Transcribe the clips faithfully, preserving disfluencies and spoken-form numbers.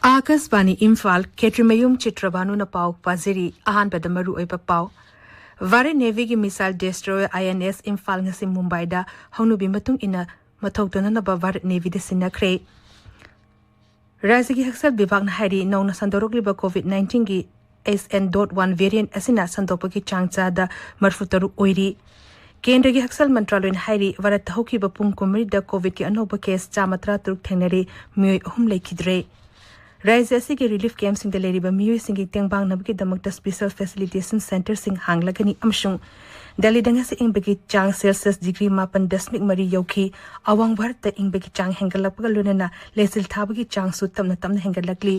ꯑꯥꯀꯥꯁꯕꯥꯅꯤ ꯏꯝꯐꯥꯜ, ꯈꯦꯇ꯭ꯔꯤꯃꯌꯨꯝ ꯆꯤꯇ꯭ꯔꯕꯥꯅꯨꯅ ꯄꯥꯎ ꯄꯥꯖꯔꯤ꯫ ꯑꯍꯥꯟꯕꯗ ꯃꯔꯨꯑꯣꯏꯕ ꯄꯥꯎ꯫ ꯚꯥꯔꯠ ꯅꯦꯚꯤꯒꯤ ꯃꯤꯁꯥꯏꯜ ꯗꯦꯁꯇ꯭ꯔꯣꯌꯔ ꯑꯥꯏ ꯑꯦꯟ ꯑꯦꯁ ꯏꯝꯐꯥꯜ ꯉꯁꯤ ꯃꯨꯝꯕꯥꯏꯗ ꯍꯧꯅꯕꯤ ꯃꯇꯨꯡ ꯏꯟꯅ ꯃꯊꯧ ꯇꯧꯅꯅꯕ ꯚꯥꯔꯠ ꯅꯦꯚꯤꯗ ꯁꯤꯟꯅꯈ꯭ꯔꯦ꯫ ꯔꯥꯖ꯭ꯌꯒꯤ ꯍꯛꯁꯦꯜ ꯕꯤꯚꯥꯒꯅ ꯍꯥꯏꯔꯤ, ꯅꯧꯅ ꯁꯟꯗꯣꯔꯛꯂꯤꯕ ꯀꯣꯚꯤꯗ ꯅꯥꯏꯟꯇꯤꯟꯒꯤ ꯑꯦꯁ ꯑꯦꯟ ꯗꯣꯠ ꯋꯥꯟ ꯚꯦꯔꯤꯌꯦꯟꯠ ꯑꯁꯤꯅ ꯁꯟꯗꯣꯛꯄꯒꯤ ꯆꯥꯡ ꯆꯥꯗ ꯃꯔꯤꯐꯨꯇꯔꯨꯛ ꯑꯣꯏꯔꯤ꯫ ꯀꯦꯟꯗ꯭ꯔꯒꯤ ꯍꯛꯁꯦꯜ ꯃꯟꯇ꯭ꯔꯥꯂꯣꯏꯅ ꯍꯥꯏꯔꯤ, ꯚꯥꯔꯠꯇ ꯍꯧꯈꯤꯕ ꯄꯨꯡ ꯀꯨꯟꯃꯔꯤꯗ ꯀꯣꯚꯤꯗꯀꯤ ꯑꯅꯧꯕ ꯀꯦꯁ ꯆꯥꯝꯃ ꯇꯔꯥꯇꯔꯨꯛ ꯊꯦꯡꯅꯔꯦ, ꯃꯤꯑꯣꯏ ꯑꯍꯨꯝ ꯂꯩꯈꯤꯗ꯭ꯔꯦ꯫ ꯔꯥꯖ꯭ꯌ ꯑꯁꯤꯒꯤ ꯔꯤꯂꯤꯐ ꯀꯦꯝꯞꯁꯤꯡꯗ ꯂꯩꯔꯤꯕ ꯃꯤꯑꯣꯏꯁꯤꯡꯒꯤ ꯇꯦꯡꯕꯥꯡꯅꯕꯒꯤꯗꯃꯛꯇ ꯁ꯭ꯄꯦꯁꯦꯜ ꯐꯦꯁꯤꯂꯤꯇꯦꯁꯟ ꯁꯦꯟꯇꯔꯁꯤꯡ ꯍꯥꯡꯂꯒꯅꯤ ꯑꯃꯁꯨꯡ ꯗꯦꯜꯂꯤꯗ ꯉꯁꯤ ꯏꯪꯕꯒꯤ ꯆꯥꯡ ꯁꯦꯜꯁꯤꯌꯁ ꯗꯤꯒ꯭ꯔꯤ ꯃꯥꯄꯟ ꯗꯁꯃꯤꯛ ꯃꯔꯤ ꯌꯧꯈꯤ꯫ ꯑꯋꯥꯡ ꯚꯥꯔꯠꯇ ꯏꯪꯕꯒꯤ ꯆꯥꯡ ꯍꯦꯟꯒꯠꯂꯛꯄꯒ ꯂꯣꯏꯅꯅ ꯂꯩꯆꯤꯜ ꯊꯥꯕꯒꯤ ꯆꯥꯡꯁꯨ ꯇꯞꯅ ꯇꯞꯅ ꯍꯦꯟꯒꯠꯂꯛꯂꯤ꯫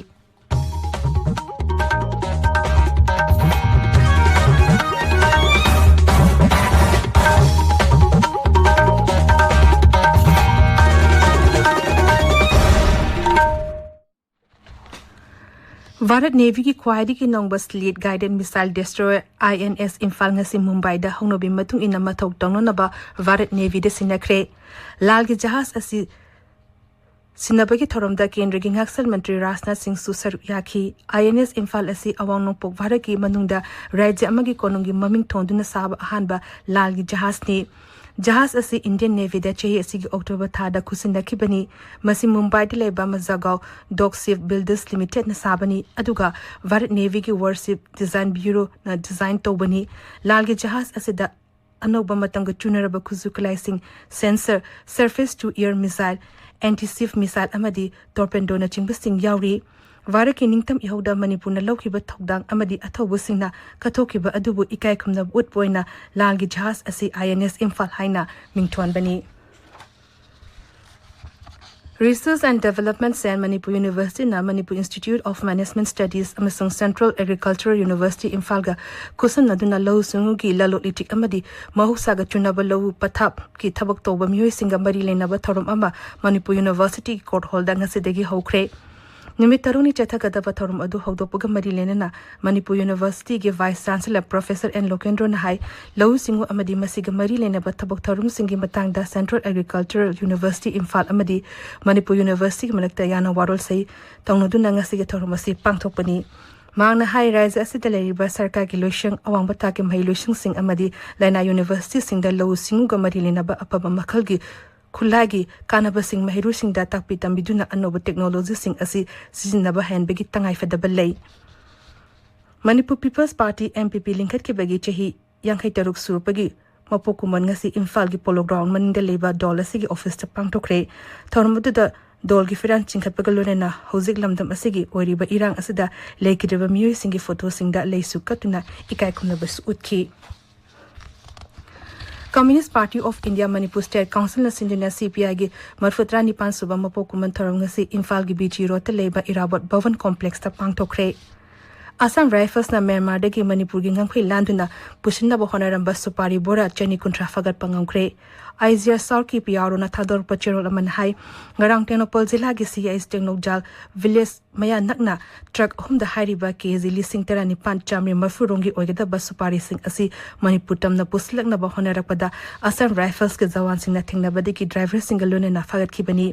ꯚꯥꯔꯠ ꯅꯦꯚꯤꯒꯤ ꯈ꯭ꯋꯥꯏꯗꯒꯤ ꯅꯧꯕ ꯁ꯭ꯂꯤꯠ ꯒꯥꯏꯗꯦꯗ ꯃꯤꯁꯥꯏꯜ ꯗꯦꯁꯇ꯭ꯔꯣꯌꯔ ꯑꯥꯏ ꯑꯦꯟ ꯑꯦꯁ ꯏꯝꯐꯥꯜ ꯉꯁꯤ ꯃꯨꯝꯕꯥꯏꯗ ꯍꯧꯅꯕꯤ ꯃꯇꯨꯡ ꯏꯟꯅ ꯃꯊꯧ ꯇꯧꯅꯅꯕ ꯚꯥꯔꯠ ꯅꯦꯚꯤꯗ ꯁꯤꯟꯅꯈ꯭ꯔꯦ꯫ ꯂꯥꯜꯒꯤ ꯖꯍꯥꯖ ꯑꯁꯤ ꯁꯤꯟꯅꯕꯒꯤ ꯊꯧꯔꯝꯗ ꯀꯦꯟꯗ꯭ꯔꯒꯤ ꯉꯥꯛꯁꯦꯜ ꯃꯟꯇ꯭ꯔꯤ ꯔꯥꯖꯅꯥꯊ ꯁꯤꯡꯁꯨ ꯁꯔꯨꯛ ꯌꯥꯈꯤ꯫ ꯑꯥꯏ ꯑꯦꯟ ꯑꯦꯁ ꯏꯝꯐꯥꯜ ꯑꯁꯤ ꯑꯋꯥꯡ ꯅꯣꯡꯄꯣꯛ ꯚꯥꯔꯠꯀꯤ ꯃꯅꯨꯡꯗ ꯔꯥꯖ꯭ꯌ ꯑꯃꯒꯤ ꯀꯣꯅꯨꯡꯒꯤ ꯃꯃꯤꯡ ꯊꯣꯟꯗꯨꯅ ꯁꯥꯕ ꯑꯍꯥꯟꯕ ꯂꯥꯜꯒꯤ ꯖꯍꯥꯖꯅꯤ꯫ ꯖꯍꯥꯖ ꯑꯁꯤ ꯏꯟꯗꯤꯌꯟ ꯅꯦꯚꯤꯗ ꯆꯍꯤ ꯑꯁꯤꯒꯤ ꯑꯣꯛꯇꯣꯕꯔ ꯊꯥꯗ ꯈꯨꯠꯁꯤꯟꯅꯈꯤꯕꯅꯤ꯫ ꯃꯁꯤ ꯃꯨꯝꯕꯥꯏꯗ ꯂꯩꯕ ꯃꯖꯥꯒꯥꯎ ꯗꯣꯛ ꯁꯤꯞ ꯕꯤꯜꯗꯔꯁ ꯂꯤꯃꯤꯇꯦꯗꯅ ꯁꯥꯕꯅꯤ, ꯑꯗꯨꯒ ꯚꯥꯔꯠ ꯅꯦꯚꯤꯒꯤ ꯋꯥꯔꯁꯤꯞ ꯗꯤꯖꯥꯏꯟ ꯕ꯭ꯌꯨꯔꯣꯅ ꯗꯤꯖꯥꯏꯟ ꯇꯧꯕꯅꯤ꯫ ꯂꯥꯜꯒꯤ ꯖꯍꯥꯖ ꯑꯁꯤꯗ ꯑꯅꯧꯕ ꯃꯇꯝꯒ ꯆꯨꯅꯔꯕ ꯈꯨꯠꯁꯨ ꯈꯨꯠꯂꯥꯏꯁꯤꯡ, sensor, surface two air missile, anti shift missile ꯑꯃꯗꯤ ꯇꯣꯔꯄꯦꯟꯗꯣꯅꯆꯤꯡꯕꯁꯤꯡ ꯌꯥꯎꯔꯤ꯫ ꯚꯥꯔꯠꯀꯤ ꯅꯤꯡꯇꯝ ꯏꯍꯧꯗ ꯃꯅꯤꯄꯨꯔꯅ ꯂꯧꯈꯤꯕ ꯊꯧꯗꯥꯡ ꯑꯃꯗꯤ ꯑꯊꯧꯕꯁꯤꯡꯅ ꯀꯠꯊꯣꯛꯈꯤꯕ ꯑꯗꯨꯕꯨ ꯏꯀꯥꯏ ꯈꯨꯝꯅꯕ ꯎꯠꯄ ꯑꯣꯏꯅ ꯂꯥꯜꯒꯤ ꯖꯍꯥꯖ ꯑꯁꯤ ꯑꯥꯏ ꯑꯦꯟ ꯑꯦꯁ ꯏꯝꯐꯥꯜ ꯍꯥꯏꯅ ꯃꯤꯡꯊꯣꯟꯕꯅꯤ꯫ Research and Development Cell Manipur Universityꯅ Manipur Institute of Management Studies ꯑꯃꯁꯨꯡ Central Agricultural University ꯏꯝꯐꯥꯜꯒ ꯈꯨꯠꯁꯝꯅꯗꯨꯅ ꯂꯧꯎ ꯁꯤꯡꯎꯒꯤ ꯂꯂꯣꯟ ꯏꯇꯤꯛ ꯑꯃꯗꯤ ꯃꯍꯧꯁꯥꯒ ꯆꯨꯅꯕ ꯂꯧꯎ ꯄꯊꯥꯞꯀꯤ ꯊꯕꯛ ꯇꯧꯕ ꯃꯤꯑꯣꯏꯁꯤꯡꯒ ꯃꯔꯤ ꯂꯩꯅꯕ ꯊꯧꯔꯝ ꯑꯃ ꯃꯅꯤꯄꯨꯔ ꯌꯨꯅꯤꯚꯔꯁꯤꯇꯤꯒꯤ ꯀꯣꯔꯠ ꯍꯣꯜꯗ ꯉꯁꯤꯗꯒꯤ ꯍꯧꯈ꯭ꯔꯦ꯫ ꯅꯨꯃꯤꯠ ꯇꯔꯨꯛꯅꯤ ꯆꯠꯊꯒꯗꯕ ꯊꯧꯔꯝ ꯑꯗꯨ ꯍꯧꯗꯣꯛꯄꯒ ꯃꯔꯤ ꯂꯩꯅꯅ ꯃꯅꯤꯄꯨꯔ ꯌꯨꯅꯤꯚꯔꯁꯤꯇꯤꯒꯤ ꯚꯥꯏꯁ ꯆꯥꯟꯁꯦꯂꯔ ꯄ꯭ꯔꯣꯐꯦꯁꯔ ꯑꯦꯟ ꯂꯣꯀꯦꯟꯗ꯭ꯔꯣꯅ ꯍꯥꯏ, ꯂꯧꯎ ꯁꯤꯡꯎ ꯑꯃꯗꯤ ꯃꯁꯤꯒ ꯃꯔꯤ ꯂꯩꯅꯕ ꯊꯕꯛ ꯊꯧꯔꯝꯁꯤꯡꯒꯤ ꯃꯇꯥꯡꯗ ꯁꯦꯟꯇ꯭ꯔꯦꯜ ꯑꯦꯒ꯭ꯔꯤꯀꯜꯆꯔꯦꯜ ꯌꯨꯅꯤꯚꯔꯁꯤꯇꯤ ꯏꯝꯐꯥꯜ ꯑꯃꯗꯤ ꯃꯅꯤꯄꯨꯔ ꯌꯨꯅꯤꯚꯔꯁꯤꯇꯤꯒꯤ ꯃꯔꯛꯇ ꯌꯥꯅ ꯋꯥꯔꯣꯜ ꯁꯩ ꯇꯧꯅꯗꯨꯅ ꯉꯁꯤꯒꯤ ꯊꯧꯔꯝ ꯑꯁꯤ ꯄꯥꯡꯊꯣꯛꯄꯅꯤ꯫ ꯃꯍꯥꯛꯅ ꯍꯥꯏ, ꯔꯥꯖ꯭ꯌ ꯑꯁꯤꯗ ꯂꯩꯔꯤꯕ ꯁꯔꯀꯥꯔꯒꯤ ꯂꯣꯏꯁꯪ, ꯑꯋꯥꯡꯕ ꯊꯥꯛꯀꯤ ꯃꯍꯩ ꯂꯣꯏꯁꯪꯁꯤꯡ ꯑꯃꯗꯤ ꯂꯅꯥꯏ ꯌꯨꯅꯤꯚꯔꯁꯤꯇꯤꯁꯤꯡꯗ ꯂꯧꯎ ꯁꯤꯡꯎꯒ ꯃꯔꯤ ꯂꯩꯅꯕ ꯑꯐꯕ ꯃꯈꯜꯒꯤ ꯈꯨꯠꯂꯥꯏꯒꯤ ꯀꯥꯟꯅꯕꯁꯤꯡ ꯃꯍꯩꯔꯣꯏꯁꯤꯡꯗ ꯇꯥꯛꯄꯤ ꯇꯝꯕꯤꯗꯨꯅ ꯑꯅꯧꯕ ꯇꯦꯛꯅꯣꯂꯣꯖꯤꯁꯤꯡ ꯑꯁꯤ ꯁꯤꯖꯤꯟꯅꯕ ꯍꯩꯍꯟꯕꯒꯤ ꯇꯉꯥꯏꯐꯗꯕ ꯂꯩ꯫ Manipur peoples party, M P P, ꯂꯤꯡꯈꯠꯈꯤꯕꯒꯤ ꯆꯍꯤ ꯌꯥꯡꯈꯩ ꯇꯔꯨꯛ ꯁꯨꯔꯛꯄꯒꯤ ꯃꯄꯣꯛ ꯀꯨꯝꯑꯣꯟ ꯉꯁꯤ ꯏꯝꯐꯥꯜꯒꯤ ꯄꯣꯂꯣ ꯒ꯭ꯔꯥꯎꯟ ꯃꯅꯤꯡꯗ ꯂꯩꯕ ꯗꯣꯜ ꯑꯁꯤꯒꯤ ꯑꯣꯐꯤꯁꯇ ꯄꯥꯡꯊꯣꯛꯈ꯭ꯔꯦ꯫ ꯊꯧꯔꯝ ꯑꯗꯨꯗ ꯗꯣꯜꯒꯤ ꯐꯤꯔꯥꯟ ꯆꯤꯡꯈꯠꯄꯒ ꯂꯣꯏꯅꯅ ꯍꯧꯖꯤꯛ ꯂꯝꯗꯝ ꯑꯁꯤꯒꯤ ꯑꯣꯏꯔꯤꯕ ꯏꯔꯥꯡ ꯑꯁꯤꯗ ꯂꯩꯈꯤꯗ꯭ꯔꯕ ꯃꯤꯑꯣꯏꯁꯤꯡꯒꯤ ꯐꯣꯇꯣꯁꯤꯡꯗ ꯂꯩꯁꯨ ꯀꯠꯇꯨꯅ ꯏꯀꯥꯏ ꯈꯨꯝꯅꯕꯁꯨ ꯎꯠꯈꯤ꯫ Communist Party of India Manipur State Councilꯅ ꯁꯤꯟꯗꯨꯅ ꯁꯤ ꯄꯤ ꯑꯥꯏꯒꯤ ꯃꯔꯐꯨ ꯇꯔꯥꯅꯤꯄꯥꯟ ꯁꯨꯕ ꯃꯄꯣꯛ ꯀꯨꯝꯑꯣꯟ ꯊꯧꯔꯝ ꯉꯁꯤ ꯏꯝꯐꯥꯜꯒꯤ ꯕꯤ ꯖꯤ ꯔꯣꯗꯇ ꯂꯩꯕ ꯏꯔꯥꯕꯣꯠ ꯚꯋꯟ ꯀꯣꯝꯄ꯭ꯂꯦꯛꯁꯇ ꯄꯥꯡꯊꯣꯛꯈ꯭ꯔꯦ꯫ ꯑꯁꯥꯝ ꯔꯥꯏꯐꯜꯁꯅ ꯃ꯭ꯌꯥꯟꯃꯥꯔꯗꯒꯤ ꯃꯅꯤꯄꯨꯔꯒꯤ ꯉꯝꯈꯩ ꯂꯥꯟꯗꯨꯅ ꯄꯨꯁꯤꯟꯅꯕ ꯍꯣꯠꯅꯔꯝꯕ ꯁꯨꯄꯥꯔꯤ ꯕꯣꯔꯥ ꯆꯅꯤ ꯀꯨꯟꯊ꯭ꯔꯥ ꯐꯥꯒꯠꯄ ꯉꯝꯈ꯭ꯔꯦ꯫ ꯑꯥꯏ ꯖꯤ ꯑꯥꯔ ꯁꯥꯎꯠꯀꯤ ꯄꯤ ꯑꯥꯔ ꯑꯣꯅ ꯊꯥꯗꯣꯔꯛꯄ ꯆꯦꯔꯣꯜ ꯑꯃꯅ ꯍꯥꯏ, ꯉꯔꯥꯡ ꯇꯦꯡꯅꯧꯄꯜ ꯖꯤꯂꯥꯒꯤ ꯁꯤ ꯑꯥꯏ ꯑꯦꯁ ꯇꯦꯡꯅꯧꯖꯥꯜ ꯚꯤꯂꯦꯖ ꯃꯌꯥ ꯅꯛꯅ ꯇ꯭ꯔꯛ ꯑꯍꯨꯝꯗ ꯍꯥꯏꯔꯤꯕ ꯀꯦ ꯖꯤ ꯂꯤꯁꯤꯡ ꯇꯔꯥꯅꯤꯄꯥꯟ ꯆꯥꯃꯔꯤ ꯃꯔꯐꯨ ꯔꯣꯝꯒꯤ ꯑꯣꯏꯒꯗꯕ ꯁꯨꯄꯥꯔꯤꯁꯤꯡ ꯑꯁꯤ ꯃꯅꯤꯄꯨꯔ ꯇꯝꯅ ꯄꯨꯁꯤꯜꯂꯛꯅꯕ ꯍꯣꯠꯅꯔꯛꯄꯗ ꯑꯁꯥꯝ ꯔꯥꯏꯐꯜꯁꯀꯤ ꯖꯋꯥꯟꯁꯤꯡꯅ ꯊꯦꯡꯅꯕꯗꯒꯤ ꯗ꯭ꯔꯥꯏꯚꯔꯁꯤꯡꯒ ꯂꯣꯏꯅꯅ ꯐꯥꯒꯠꯈꯤꯕꯅꯤ꯫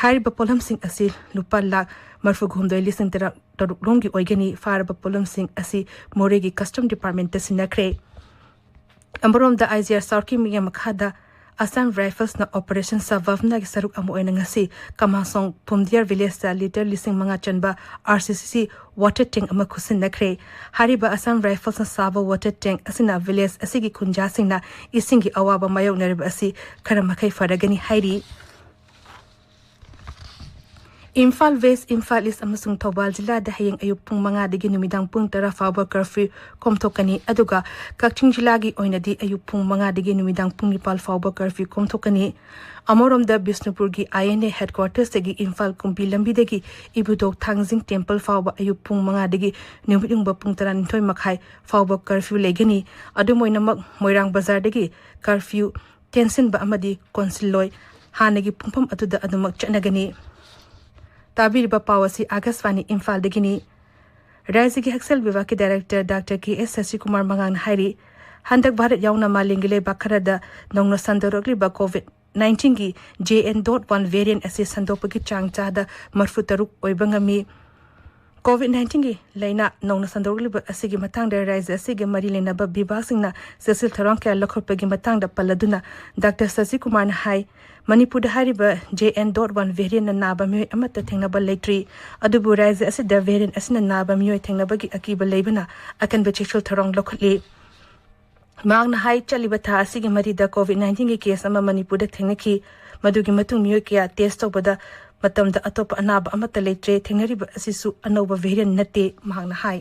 ꯍꯥꯏꯔꯤꯕ ꯄꯣꯠꯂꯝꯁꯤꯡ ꯑꯁꯤ ꯂꯨꯄꯥ ꯂꯥꯈ ꯃꯔꯐꯨ ꯍꯨꯝꯗꯣꯏ ꯂꯤꯁꯤꯡ ꯇꯔꯥ ꯇꯔꯨꯛ ꯔꯣꯝꯒꯤ ꯑꯣꯏꯒꯅꯤ꯫ ꯐꯥꯔꯕ ꯄꯣꯠꯂꯝꯁꯤꯡ ꯑꯁꯤ ꯃꯣꯔꯦꯒꯤ ꯀꯁꯇꯝ ꯗꯤꯄꯥꯔꯠꯃꯦꯟꯇ ꯁꯤꯟꯅꯈ꯭ꯔꯦ꯫ ꯑꯃꯔꯣꯝꯗ, ꯑꯥꯏ ꯖꯤ ꯑꯥꯔ ꯁꯥꯎꯠꯀꯤ ꯃꯤꯠꯌꯦꯡ ꯃꯈꯥꯗ ꯑꯁꯥꯝ ꯔꯥꯏꯐꯜꯁꯅ ꯑꯣꯄꯔꯦꯁꯟ ꯁꯕꯥꯚꯅꯥꯒꯤ ꯁꯔꯨꯛ ꯑꯃ ꯑꯣꯏꯅ ꯉꯁꯤ ꯀꯃꯥꯁꯣꯡ ꯐꯨꯝꯗꯤꯌꯥꯔ ꯚꯤꯂꯦꯖꯇ ꯂꯤꯇꯔ ꯂꯤꯁꯤꯡ ꯃꯉꯥ ꯆꯟꯕ ꯑꯥꯔ ꯁꯤ ꯁꯤ ꯁꯤ ꯋꯥꯇꯔ ꯇꯦꯡ ꯑꯃ ꯈꯨꯠꯁꯤꯟꯅꯈ꯭ꯔꯦ꯫ ꯍꯥꯏꯔꯤꯕ ꯑꯁꯥꯝ ꯔꯥꯏꯐꯜꯁꯅ ꯁꯥꯕ ꯋꯥꯇꯔ ꯇꯦꯡ ꯑꯁꯤꯅ ꯚꯤꯂꯦꯖ ꯑꯁꯤꯒꯤ ꯈꯨꯟꯖꯥꯁꯤꯡꯅ ꯏꯁꯤꯡꯒꯤ ꯑꯋꯥꯕ ꯃꯥꯌꯣꯛꯅꯔꯤꯕ ꯑꯁꯤ ꯈꯔ ꯃꯈꯩ ꯐꯔꯒꯅꯤ ꯍꯥꯏꯔꯤ꯫ ꯏꯝꯐꯥꯜ ꯋꯦꯁ, ꯏꯝꯐꯥꯜ ꯏꯁ ꯑꯃꯁꯨꯡ ꯊꯧꯕꯥꯜ ꯖꯤꯂꯥꯗ ꯍꯌꯦꯡ ꯑꯌꯨꯛ ꯄꯨꯡ ꯃꯉꯥꯗꯒꯤ ꯅꯨꯃꯤꯗꯥꯡ ꯄꯨꯡ ꯇꯔꯥ ꯐꯥꯎꯕ ꯀꯔꯐ꯭ꯌꯨ ꯀꯣꯝꯊꯣꯛꯀꯅꯤ꯫ ꯑꯗꯨꯒ ꯀꯛꯆꯤꯡ ꯖꯤꯂꯥꯒꯤ ꯑꯣꯏꯅꯗꯤ ꯑꯌꯨꯛ ꯄꯨꯡ ꯃꯉꯥꯗꯒꯤ ꯅꯨꯃꯤꯗꯥꯡ ꯄꯨꯡ ꯅꯤꯄꯥꯜ ꯐꯥꯎꯕ ꯀꯔꯐ꯭ꯌꯨ ꯀꯣꯝꯊꯣꯛꯀꯅꯤ꯫ ꯑꯃꯔꯣꯝꯗ, ꯕꯤꯁꯅꯨꯄꯨꯔꯒꯤ ꯑꯥꯏ ꯑꯦꯟ ꯑꯦ ꯍꯦꯗꯀ꯭ꯋꯥꯇꯔꯁꯇꯒꯤ ꯏꯝꯐꯥꯜ ꯀꯨꯝꯕꯤ ꯂꯝꯕꯤꯗꯒꯤ ꯏꯕꯨꯙꯧ ꯊꯥꯡꯖꯤꯡ ꯇꯦꯝꯄꯜ ꯐꯥꯎꯕ ꯑꯌꯨꯛ ꯄꯨꯡ ꯃꯉꯥꯗꯒꯤ ꯅꯨꯃꯤꯠ ꯌꯨꯡꯕ ꯄꯨꯡ ꯇꯔꯥꯅꯤꯊꯣꯏ ꯃꯈꯥꯏ ꯐꯥꯎꯕ ꯀꯔꯐ꯭ꯌꯨ ꯂꯩꯒꯅꯤ꯫ ꯑꯗꯨꯝ ꯑꯣꯏꯅꯃꯛ, ꯃꯣꯏꯔꯥꯡ ꯕꯖꯥꯔꯗꯒꯤ ꯀꯔꯐ꯭ꯌꯨ ꯇꯦꯟꯁꯤꯟꯕ ꯑꯃꯗꯤ ꯀꯣꯟꯁꯤꯜꯂꯣꯏ꯫ ꯍꯥꯟꯅꯒꯤ ꯄꯨꯡꯐꯝ ꯑꯗꯨꯗ ꯑꯗꯨꯃꯛ ꯆꯠꯅꯒꯅꯤ꯫ ꯇꯥꯕꯤꯔꯤꯕ ꯄꯥꯎ ꯑꯁꯤ ꯑꯥꯀꯥꯁꯕꯥꯅꯤ ꯏꯝꯐꯥꯜꯗꯒꯤꯅꯤ꯫ ꯔꯥꯖ꯭ꯌꯒꯤ ꯍꯛꯁꯦꯜ ꯕꯤꯚꯥꯒꯀꯤ ꯗꯥꯏꯔꯦꯛꯇꯔ ꯗꯥꯛꯇꯔ ꯀꯦ ꯑꯦꯁ ꯁꯁꯤꯀꯨꯃꯥꯔ ꯃꯉꯥꯡꯅ ꯍꯥꯏꯔꯤ, ꯍꯟꯗꯛ ꯚꯥꯔꯠ ꯌꯥꯎꯅ ꯃꯥꯂꯦꯝꯒꯤ ꯂꯩꯕꯥꯛ ꯈꯔꯗ ꯅꯧꯅ ꯁꯟꯗꯣꯔꯛꯂꯤꯕ ꯀꯣꯚꯤꯗ ꯅꯥꯏꯟꯇꯤꯟꯒꯤ ꯖꯦ ꯑꯦꯟ ꯗꯣꯠ ꯋꯥꯟ ꯚꯦꯔꯤꯌꯦꯟ ꯑꯁꯤ ꯁꯟꯗꯣꯛꯄꯒꯤ ꯆꯥꯡ ꯆꯥꯗ ꯃꯔꯤꯐꯨ ꯇꯔꯨꯛ ꯑꯣꯏꯕ ꯉꯝꯃꯤ꯫ ꯀꯣꯚꯤꯗ ꯅꯥꯏꯟꯇꯤꯟꯒꯤ ꯂꯥꯏꯅꯥ ꯅꯧꯅ ꯁꯟꯗꯣꯛꯂꯤꯕ ꯑꯁꯤꯒꯤ ꯃꯇꯥꯡꯗ ꯔꯥꯖ꯭ꯌ ꯑꯁꯤꯒꯤ ꯃꯔꯤ ꯂꯩꯅꯕ ꯕꯤꯚꯥꯒꯁꯤꯡꯅ ꯆꯦꯛꯁꯤꯜ ꯊꯧꯔꯥꯡ ꯀꯌꯥ ꯂꯧꯈꯠꯄꯒꯤ ꯃꯇꯥꯡꯗ ꯄꯜꯂꯗꯨꯅ ꯗꯥꯛꯇꯔ ꯁꯁꯤꯀꯨꯃꯥꯔꯅ ꯍꯥꯏ, ꯃꯅꯤꯄꯨꯔꯗ ꯍꯥꯏꯔꯤꯕ ꯖꯦ ꯑꯦꯟ ꯗꯣꯠ ꯋꯥꯟ ꯚꯦꯔꯤꯌꯦꯟꯅ ꯅꯥꯕ ꯃꯤꯑꯣꯏ ꯑꯃꯠꯇ ꯊꯦꯡꯅꯕ ꯂꯩꯇ꯭ꯔꯤ꯫ ꯑꯗꯨꯕꯨ ꯔꯥꯖ꯭ꯌ ꯑꯁꯤꯗ ꯚꯦꯔꯤꯌꯦꯟ ꯑꯁꯤꯅ ꯅꯥꯕ ꯃꯤꯑꯣꯏ ꯊꯦꯡꯅꯕꯒꯤ ꯑꯀꯤꯕ ꯂꯩꯕꯅ ꯑꯀꯟꯕ ꯆꯦꯛꯁꯤꯜ ꯊꯧꯔꯥꯡ ꯂꯧꯈꯠꯂꯤ꯫ ꯃꯍꯥꯛꯅ ꯍꯥꯏ, ꯆꯠꯂꯤꯕ ꯊꯥ ꯑꯁꯤꯒꯤ ꯃꯔꯤꯗ ꯀꯣꯚꯤꯗ ꯅꯥꯏꯟꯇꯤꯟꯒꯤ ꯀꯦꯁ ꯑꯃ ꯃꯅꯤꯄꯨꯔꯗ ꯊꯦꯡꯅꯈꯤ꯫ ꯃꯗꯨꯒꯤ ꯃꯇꯨꯡ ꯃꯤꯑꯣꯏ ꯀꯌꯥ ꯇꯦꯁ ꯇꯧꯕꯗ ꯃꯇꯝꯗ ꯑꯇꯣꯞꯄ ꯑꯅꯥꯕ ꯑꯃꯠꯇ ꯂꯩꯇ꯭ꯔꯦ꯫ ꯊꯦꯡꯅꯔꯤꯕ ꯑꯁꯤꯁꯨ ꯑꯅꯧꯕ ꯚꯦꯔꯤꯌꯦꯟ ꯅꯠꯇꯦ, ꯃꯍꯥꯛꯅ ꯍꯥꯏ꯫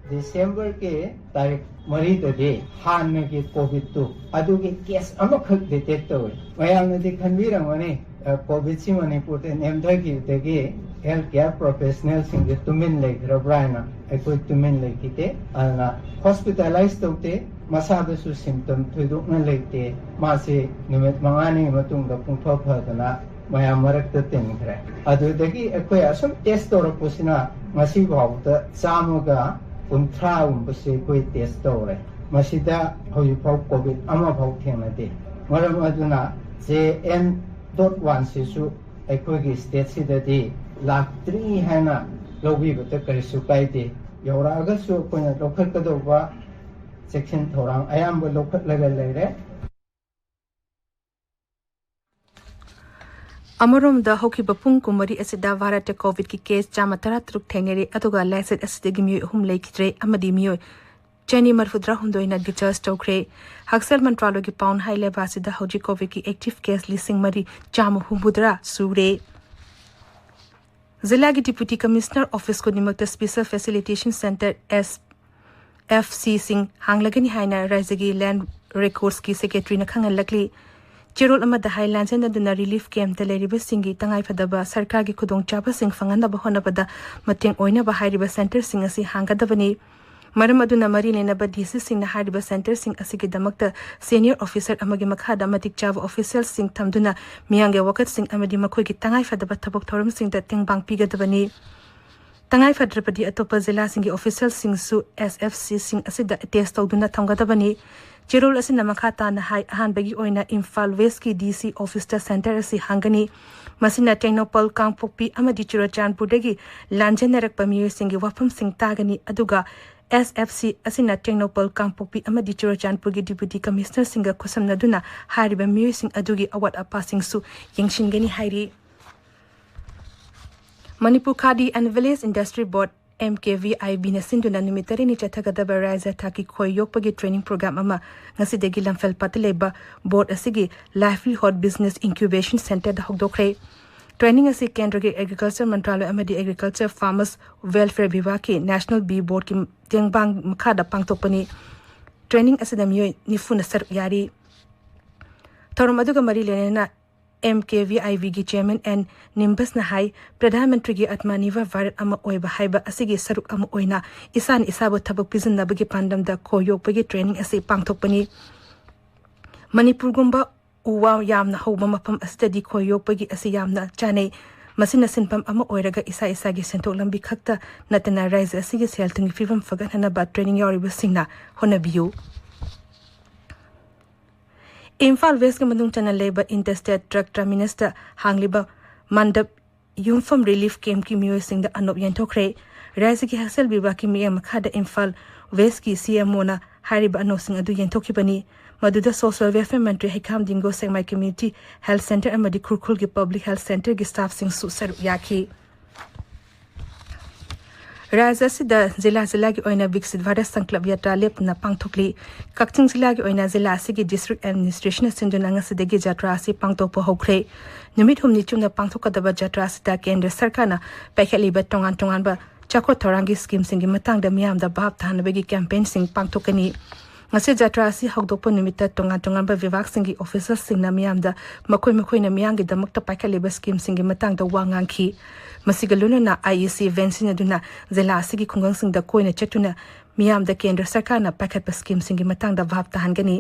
ꯗꯤꯁꯦꯝꯕꯔꯒꯤ ꯇꯥꯔꯤꯛ ꯃꯔꯤꯗꯗꯤ ꯍꯥꯟꯅꯒꯤ ꯀꯣꯚꯤꯗꯇꯨ ꯑꯗꯨꯒꯤ ꯀꯦꯁ ꯑꯃꯈꯛ ꯗꯤꯇꯦꯛ ꯇꯧꯏ꯫ ꯃꯌꯥꯝꯅꯗꯤ ꯈꯟꯕꯤꯔꯝꯒꯅꯤ, ꯑ, ꯀꯣꯚꯤꯗꯁꯤ ꯃꯅꯤꯄꯨꯔꯗ ꯅꯦꯝꯊꯈꯤꯕꯗꯒꯤ ꯍꯦꯜꯊ ꯀꯦꯌꯔ ꯄ꯭ꯔꯣꯐꯦꯁꯅꯦꯜꯁꯤꯡꯁꯦ ꯇꯨꯃꯤꯟ ꯂꯩꯈ꯭ꯔꯕ꯭ꯔꯥ ꯍꯥꯏꯅ꯫ ꯑꯩꯈꯣꯏ ꯇꯨꯃꯤꯟ ꯂꯩꯈꯤꯗꯦ꯫ ꯑꯗꯨꯅ ꯍꯣꯁꯄꯤꯇꯥꯂꯥꯏꯁ ꯇꯧꯗꯦ, ꯃꯁꯥꯗꯁꯨ ꯁꯤꯝꯇꯝ ꯊꯣꯏꯗꯣꯛꯅ ꯂꯩꯇꯦ꯫ ꯃꯥꯁꯤ ꯅꯨꯃꯤꯠ ꯃꯉꯥꯅꯤ ꯃꯇꯨꯡꯗ ꯄꯨꯡꯐ ꯐꯗꯅ ꯃꯌꯥꯝ ꯃꯔꯛꯇ ꯇꯤꯟꯈ꯭ꯔꯦ꯫ ꯑꯗꯨꯗꯒꯤ ꯑꯩꯈꯣꯏ ꯑꯁꯨꯝ ꯇꯦꯁ ꯇꯧꯔꯛꯄꯁꯤꯅ ꯉꯁꯤ ꯐꯥꯎꯕꯗ ꯆꯥꯝꯃꯒ ꯀꯨꯟꯊ꯭ꯔꯥꯒꯨꯝꯕꯁꯦ ꯑꯩꯈꯣꯏ ꯇꯦꯁ ꯇꯧꯔꯦ꯫ ꯃꯁꯤꯗ ꯍꯧꯖꯤꯛꯐꯥꯎ ꯀꯣꯚꯤꯗ ꯑꯃꯐꯥꯎ ꯊꯦꯡꯅꯗꯦ꯫ ꯃꯔꯝ ꯑꯗꯨꯅ ꯖꯦ ꯑꯦꯟ ꯗꯣꯠ ꯋꯥꯟꯁꯤꯁꯨ ꯑꯩꯈꯣꯏꯒꯤ ꯁ꯭ꯇꯦꯠꯁꯤꯗꯗꯤ ꯂꯥꯛꯇ꯭ꯔꯤ ꯍꯥꯏꯅ ꯂꯧꯕꯤꯕꯗ ꯀꯔꯤꯁꯨ ꯀꯥꯏꯗꯦ꯫ ꯌꯧꯔꯛꯑꯒꯁꯨ ꯑꯩꯈꯣꯏꯅ ꯂꯧꯈꯠꯀꯗꯧꯕ ꯆꯦꯛꯁꯤꯟ ꯊꯧꯔꯥꯡ ꯑꯌꯥꯝꯕ ꯂꯧꯈꯠꯂꯒ ꯂꯩꯔꯦ꯫ ꯑꯃꯔꯣꯝꯗ, ꯍꯧꯈꯤꯕ ꯄꯨꯡ ꯀꯨꯟꯃꯔꯤ ꯑꯁꯤꯗ ꯚꯥꯔꯠꯇ ꯀꯣꯚꯤꯗꯀꯤ ꯀꯦꯁ ꯆꯥꯝꯃ ꯇꯔꯥꯇꯔꯨꯛ ꯊꯦꯡꯅꯔꯤ, ꯑꯗꯨꯒ ꯂꯥꯏꯆꯠ ꯑꯁꯤꯗꯒꯤ ꯃꯤꯑꯣꯏ ꯑꯍꯨꯝ ꯂꯩꯈꯤꯗ꯭ꯔꯦ ꯑꯃꯗꯤ ꯃꯤꯑꯣꯏ ꯆꯅꯤ ꯃꯔꯤꯐꯨꯇꯔꯥꯍꯨꯝꯗꯣꯏꯅ ꯗꯤꯁꯆꯥꯔꯖ ꯇꯧꯈ꯭ꯔꯦ꯫ ꯍꯛꯁꯦꯜ ꯃꯟꯇ꯭ꯔꯥꯂꯣꯏꯒꯤ ꯄꯥꯎꯅ ꯍꯥꯏ, ꯂꯩꯕꯥꯛ ꯑꯁꯤꯗ ꯍꯧꯖꯤꯛ ꯀꯣꯚꯤꯗꯀꯤ ꯑꯦꯛꯇꯤꯚ ꯀꯦꯁ ꯂꯤꯁꯤꯡ ꯃꯔꯤ ꯆꯥꯝꯃ ꯍꯨꯝꯐꯨꯇꯔꯥ ꯁꯨꯔꯦ꯫ ꯖꯤꯂꯥꯒꯤ ꯗꯤꯄꯨꯇꯤ ꯀꯃꯤꯁꯅꯔ ꯑꯣꯐꯤꯁ ꯈꯨꯗꯤꯡꯃꯛꯇ ꯁ꯭ꯄꯦꯁꯦꯜ ꯐꯦꯁꯤꯂꯤꯇꯦꯁꯟ ꯁꯦꯟꯇꯔ, ꯑꯦꯁ ꯑꯦꯐ ꯁꯤꯁꯤꯡ ꯍꯥꯡꯂꯒꯅꯤ ꯍꯥꯏꯅ ꯔꯥꯖ꯭ꯌꯒꯤ ꯂꯦꯟꯗ ꯔꯦꯀꯣꯔꯗꯁꯀꯤ ꯁꯦꯀ꯭ꯔꯦꯇꯔꯤꯅ ꯈꯪꯍꯜꯂꯛꯂꯤ꯫ ꯆꯦꯔꯣꯜ ꯑꯃꯗ ꯍꯥꯏ, ꯂꯥꯟꯖꯦꯟꯅꯗꯨꯅ ꯔꯤꯂꯤꯐ ꯀꯦꯝꯞꯇ ꯂꯩꯔꯤꯕꯁꯤꯡꯒꯤ ꯇꯉꯥꯏꯐꯗꯕ ꯁꯔꯀꯥꯔꯒꯤ ꯈꯨꯗꯣꯡꯆꯥꯕꯁꯤꯡ ꯐꯪꯍꯟꯅꯕ ꯍꯣꯠꯅꯕꯗ ꯃꯇꯦꯡ ꯑꯣꯏꯅꯕ ꯍꯥꯏꯔꯤꯕ ꯁꯦꯟꯇꯔꯁꯤꯡ ꯑꯁꯤ ꯍꯥꯡꯒꯗꯕꯅꯤ꯫ ꯃꯔꯝ ꯑꯗꯨꯅ ꯃꯔꯤ ꯂꯩꯅꯕ ꯗꯤ ꯁꯤꯁꯤꯡꯅ ꯍꯥꯏꯔꯤꯕ ꯁꯦꯟꯇꯔꯁꯤꯡ ꯑꯁꯤꯒꯤꯗꯃꯛꯇ ꯁꯦꯅꯤꯌꯔ ꯑꯣꯐꯤꯁꯥꯔ ꯑꯃꯒꯤ ꯃꯈꯥꯗ ꯃꯇꯤꯛ ꯆꯥꯕ ꯑꯣꯐꯤꯁꯤꯌꯦꯜꯁꯤꯡ ꯊꯝꯗꯨꯅ ꯃꯤꯌꯥꯝꯒꯤ ꯋꯥꯀꯠꯁꯤꯡ ꯑꯃꯗꯤ ꯃꯈꯣꯏꯒꯤ ꯇꯉꯥꯏꯐꯗꯕ ꯊꯕꯛ ꯊꯧꯔꯝꯁꯤꯡꯗ ꯇꯦꯡꯕꯥꯡ ꯄꯤꯒꯗꯕꯅꯤ꯫ ꯇꯉꯥꯏꯐꯗ꯭ꯔꯕꯗꯤ ꯑꯇꯣꯞꯄ ꯖꯤꯂꯥꯁꯤꯡꯒꯤ ꯑꯣꯐꯤꯁꯤꯌꯦꯜꯁꯤꯡꯁꯨ ꯑꯦꯁ ꯑꯦꯐ ꯁꯤꯁꯤꯡ ꯑꯁꯤꯗ ꯑꯦꯇꯦꯁ ꯇꯧꯗꯨꯅ ꯊꯝꯒꯗꯕꯅꯤ꯫ ꯆꯦꯔꯣꯜ ꯑꯁꯤꯅ ꯃꯈꯥ ꯇꯥꯅ ꯍꯥꯏ, ꯑꯍꯥꯟꯕꯒꯤ ꯑꯣꯏꯅ ꯏꯝꯐꯥꯜ ꯋꯦꯁꯀꯤ ꯗꯤ ꯁꯤ ꯑꯣꯐꯤꯁꯇ ꯁꯦꯟꯇꯔ ꯑꯁꯤ ꯍꯥꯡꯒꯅꯤ꯫ ꯃꯁꯤꯅ ꯇꯦꯡꯅꯧꯄꯜ, ꯀꯥꯡꯄꯣꯛꯄꯤ ꯑꯃꯗꯤ ꯆꯨꯔꯆꯥꯟꯄꯨꯔꯗꯒꯤ ꯂꯥꯟꯖꯦꯟꯅꯔꯛꯄ ꯃꯤꯑꯣꯏꯁꯤꯡꯒꯤ ꯋꯥꯐꯝꯁꯤꯡ ꯇꯥꯒꯅꯤ, ꯑꯗꯨꯒ ꯑꯦꯁ ꯑꯦꯐ ꯁꯤ ꯑꯁꯤꯅ ꯇꯦꯡꯅꯧꯄꯜ, ꯀꯥꯡꯄꯣꯛꯄꯤ ꯑꯃꯗꯤ ꯆꯨꯔꯆꯥꯟꯄꯨꯔꯒꯤ ꯗꯤꯄ꯭ꯌꯨꯇꯤ ꯀꯃꯤꯁꯅꯔꯁꯤꯡꯒ ꯈꯨꯠꯁꯝꯅꯗꯨꯅ ꯍꯥꯏꯔꯤꯕ ꯃꯤꯑꯣꯏꯁꯤꯡ ꯑꯗꯨꯒꯤ ꯑꯋꯥꯠ ꯑꯄꯥꯁꯤꯡꯁꯨ ꯌꯦꯡꯁꯤꯟꯒꯅꯤ ꯍꯥꯏꯔꯤ꯫ Manipur khadi and village industry board, M K V I ꯕꯤꯅ ꯁꯤꯟꯗꯨꯅ ꯅꯨꯃꯤꯠ ꯇꯔꯦꯠꯅꯤ ꯆꯠꯊꯒꯗꯕ ꯔꯥꯖ꯭ꯌ ꯊꯥꯛꯀꯤ ꯈꯣꯏ ꯌꯣꯛꯄꯒꯤ ꯇ꯭ꯔꯦꯅꯤꯡ ꯄ꯭ꯔꯣꯒ꯭ꯔꯥꯝ ꯑꯃ ꯉꯁꯤꯗꯒꯤ ꯂꯝꯐꯦꯜꯄꯥꯠꯇ ꯂꯩꯕ ꯕꯣꯔꯗ ꯑꯁꯤꯒꯤ ꯂꯥꯏꯚꯂꯤꯍꯨꯗ ꯕꯤꯖꯤꯅꯦꯁ ꯏꯟꯀ꯭ꯌꯨꯕꯦꯁꯟ ꯁꯦꯟꯇꯔꯗ ꯍꯧꯗꯣꯛꯈ꯭ꯔꯦ꯫ ꯇ꯭ꯔꯦꯅꯤꯡ ꯑꯁꯤ ꯀꯦꯟꯗ꯭ꯔꯒꯤ ꯑꯦꯒ꯭ꯔꯤꯀꯜꯆꯔ ꯃꯟꯇ꯭ꯔꯥꯂꯌ ꯑꯃꯗꯤ ꯑꯦꯒ꯭ꯔꯤꯀꯜꯆꯔ ꯐꯥꯔꯃꯔꯁ ꯋꯦꯜꯐꯤꯌꯔ ꯕꯤꯚꯥꯒꯀꯤ ꯅꯦꯁꯅꯦꯜ ꯕꯤ ꯕꯣꯔꯗꯀꯤ ꯇꯦꯡꯕꯥꯡ ꯃꯈꯥꯗ ꯄꯥꯡꯊꯣꯛꯄꯅꯤ꯫ ꯇ꯭ꯔꯦꯅꯤꯡ ꯑꯁꯤꯗ ꯃꯤꯑꯣꯏ ꯅꯤꯐꯨꯅ ꯁꯔꯨꯛ ꯌꯥꯔꯤ꯫ ꯊꯧꯔꯝ ꯑꯗꯨꯒ ꯃꯔꯤ ꯂꯩꯅꯅ ꯑꯦꯝ ꯀꯦ ꯚꯤ ꯑꯥꯏ ꯕꯤꯒꯤ ꯆꯦꯌꯔꯃꯦꯟ ꯑꯦꯟ ꯅꯤꯝꯕꯁꯅ ꯍꯥꯏ, ꯄ꯭ꯔꯙꯥꯟ ꯃꯟꯇ꯭ꯔꯤꯒꯤ ꯑꯇꯃꯥ ꯅꯤꯔꯚꯔ ꯚꯥꯔꯠ ꯑꯃ ꯑꯣꯏꯕ ꯍꯥꯏꯕ ꯑꯁꯤꯒꯤ ꯁꯔꯨꯛ ꯑꯃ ꯑꯣꯏꯅ ꯏꯁꯥꯅ ꯏꯁꯥꯕꯨ ꯊꯕꯛ ꯄꯤꯖꯅꯕꯒꯤ ꯄꯥꯟꯗꯝꯗ ꯈꯣꯏ ꯌꯣꯛꯄꯒꯤ ꯇ꯭ꯔꯦꯅꯤꯡ ꯑꯁꯤ ꯄꯥꯡꯊꯣꯛꯄꯅꯤ꯫ ꯃꯅꯤꯄꯨꯔꯒꯨꯝꯕ ꯎ ꯋꯥ ꯌꯥꯝꯅ ꯍꯧꯕ ꯃꯐꯝ ꯑꯁꯤꯗꯗꯤ ꯈꯣꯏ ꯌꯣꯛꯄꯒꯤ ꯑꯁꯤ ꯌꯥꯝꯅ ꯆꯥꯅꯩ꯫ ꯃꯁꯤꯅ ꯁꯤꯟꯐꯝ ꯑꯃ ꯑꯣꯏꯔꯒ ꯏꯁꯥ ꯏꯁꯥꯒꯤ ꯁꯦꯟꯊꯣꯛ ꯂꯝꯕꯤ ꯈꯛꯇ ꯅꯠꯇꯅ ꯔꯥꯖ꯭ꯌ ꯑꯁꯤꯒꯤ ꯁꯦꯜ ꯊꯨꯝꯒꯤ ꯐꯤꯕꯝ ꯐꯒꯠꯍꯟꯅꯕ ꯇ꯭ꯔꯦꯅꯤꯡ ꯌꯥꯎꯔꯤꯕꯁꯤꯡꯅ ꯍꯣꯠꯅꯕꯤꯌꯨ꯫ ꯏꯝꯐꯥꯜ ꯋꯦꯁꯀꯤ ꯃꯅꯨꯡ ꯆꯟꯅ ꯂꯩꯕ ꯏꯟꯇꯔꯁ꯭ꯇꯦꯠ ꯇ꯭ꯔꯛ ꯇꯔꯃꯤꯅꯁꯇ ꯍꯥꯡꯂꯤꯕ ꯃꯥꯟꯗꯞ ꯌꯨꯝꯐꯝ ꯔꯤꯂꯤꯐ ꯀꯦꯝꯞꯀꯤ ꯃꯤꯑꯣꯏꯁꯤꯡꯗ ꯑꯅꯣꯞ ꯌꯦꯟꯊꯣꯛꯈ꯭ꯔꯦ꯫ ꯔꯥꯖ꯭ꯌꯒꯤ ꯍꯛꯁꯦꯜ ꯕꯤꯚꯥꯒꯀꯤ ꯃꯤꯠꯌꯦꯡ ꯃꯈꯥꯗ ꯏꯝꯐꯥꯜ ꯋꯦꯁꯀꯤ ꯁꯤ ꯑꯦꯝ ꯑꯣꯅ ꯍꯥꯏꯔꯤꯕ ꯑꯅꯣꯞꯁꯤꯡ ꯑꯗꯨ ꯌꯦꯟꯊꯣꯛꯈꯤꯕꯅꯤ꯫ ꯃꯗꯨꯗ ꯁꯣꯁꯤꯌꯦꯜ ꯋꯦꯜꯐꯤꯌꯔ ꯃꯟꯇ꯭ꯔꯤ ꯍꯩꯈꯥꯝ ꯗꯤꯡꯒꯣ, ꯁꯦꯛꯃꯥꯏ ꯀꯝꯃ꯭ꯌꯨꯅꯤꯇꯤ ꯍꯦꯜꯊ ꯁꯦꯟꯇꯔ ꯑꯃꯗꯤ ꯈꯨꯔꯈꯨꯜꯒꯤ ꯄꯕ꯭ꯂꯤꯛ ꯍꯦꯜꯊ ꯁꯦꯟꯇꯔꯒꯤ ꯁ꯭ꯇꯥꯐꯁꯤꯡꯁꯨ ꯁꯔꯨꯛ ꯌꯥꯈꯤ꯫ ꯔꯥꯖ꯭ꯌ ꯑꯁꯤꯗ ꯖꯤꯂꯥ ꯖꯤꯂꯥꯒꯤ ꯑꯣꯏꯅ ꯕꯤꯛꯁꯤꯠ ꯚꯥꯔꯠ ꯁꯪꯀꯜꯞ ꯌꯥꯇ꯭ꯔꯥ ꯂꯦꯞꯇꯅ ꯄꯥꯡꯊꯣꯛꯂꯤ꯫ ꯀꯛꯆꯤꯡ ꯖꯤꯂꯥꯒꯤ ꯑꯣꯏꯅ ꯖꯤꯂꯥ ꯑꯁꯤꯒꯤ ꯗꯤꯁꯇ꯭ꯔꯤꯛ ꯑꯦꯗꯃꯤꯅꯤꯁꯇ꯭ꯔꯦꯁꯟꯅ ꯁꯤꯟꯗꯨꯅ ꯉꯁꯤꯗꯒꯤ ꯖꯥꯇ꯭ꯔꯥ ꯑꯁꯤ ꯄꯥꯡꯊꯣꯛꯄ ꯍꯧꯈ꯭ꯔꯦ꯫ ꯅꯨꯃꯤꯠ ꯍꯨꯝꯅꯤ ꯆꯨꯞꯅ ꯄꯥꯡꯊꯣꯛꯀꯗꯕ ꯖꯥꯇ꯭ꯔꯥ ꯑꯁꯤꯗ ꯀꯦꯟꯗ꯭ꯔ ꯁꯔꯀꯥꯔꯅ ꯄꯥꯏꯈꯠꯂꯤꯕ ꯇꯣꯉꯥꯟ ꯇꯣꯉꯥꯟꯕ ꯆꯥꯎꯈꯠ ꯊꯧꯔꯥꯡꯒꯤ ꯁ꯭ꯀꯤꯝꯁꯤꯡꯒꯤ ꯃꯇꯥꯡꯗ ꯃꯤꯌꯥꯝꯗ ꯚꯥꯞ ꯊꯥꯅꯕꯒꯤ ꯀꯦꯝꯄꯦꯟꯁꯤꯡ ꯄꯥꯡꯊꯣꯛꯀꯅꯤ꯫ ꯉꯁꯤ ꯖꯥꯇ꯭ꯔꯥ ꯑꯁꯤ ꯍꯧꯗꯣꯛꯄ ꯅꯨꯃꯤꯠꯇ ꯇꯣꯉꯥꯟ ꯇꯣꯉꯥꯟꯕ ꯚꯤꯚꯥꯒꯁꯤꯡꯒꯤ ꯑꯣꯐꯤꯁꯔꯁꯤꯡꯅ ꯃꯤꯌꯥꯝꯗ ꯃꯈꯣꯏ ꯃꯈꯣꯏꯅ ꯃꯤꯌꯥꯝꯒꯤꯗꯃꯛꯇ ꯄꯥꯏꯈꯠꯂꯤꯕ ꯁ꯭ꯀꯤꯝꯁꯤꯡꯒꯤ ꯃꯇꯥꯡꯗ ꯋꯥ ꯉꯥꯡꯈꯤ꯫ ꯃꯁꯤꯒ ꯂꯣꯏꯅꯅ ꯑꯥꯏ ꯏ ꯁꯤ ꯚꯦꯟ ꯁꯤꯖꯤꯟꯅꯗꯨꯅ ꯖꯤꯂꯥ ꯑꯁꯤꯒꯤ ꯈꯨꯡꯒꯪꯁꯤꯡꯗ ꯀꯣꯏꯅ ꯆꯠꯇꯨꯅ ꯃꯤꯌꯥꯝꯗ ꯀꯦꯟꯗ꯭ꯔ ꯁꯔꯀꯥꯔꯅ ꯄꯥꯏꯈꯠꯄ ꯁ꯭ꯀꯤꯝꯁꯤꯡꯒꯤ ꯃꯇꯥꯡꯗ ꯚꯥꯞ ꯇꯥꯍꯟꯒꯅꯤ꯫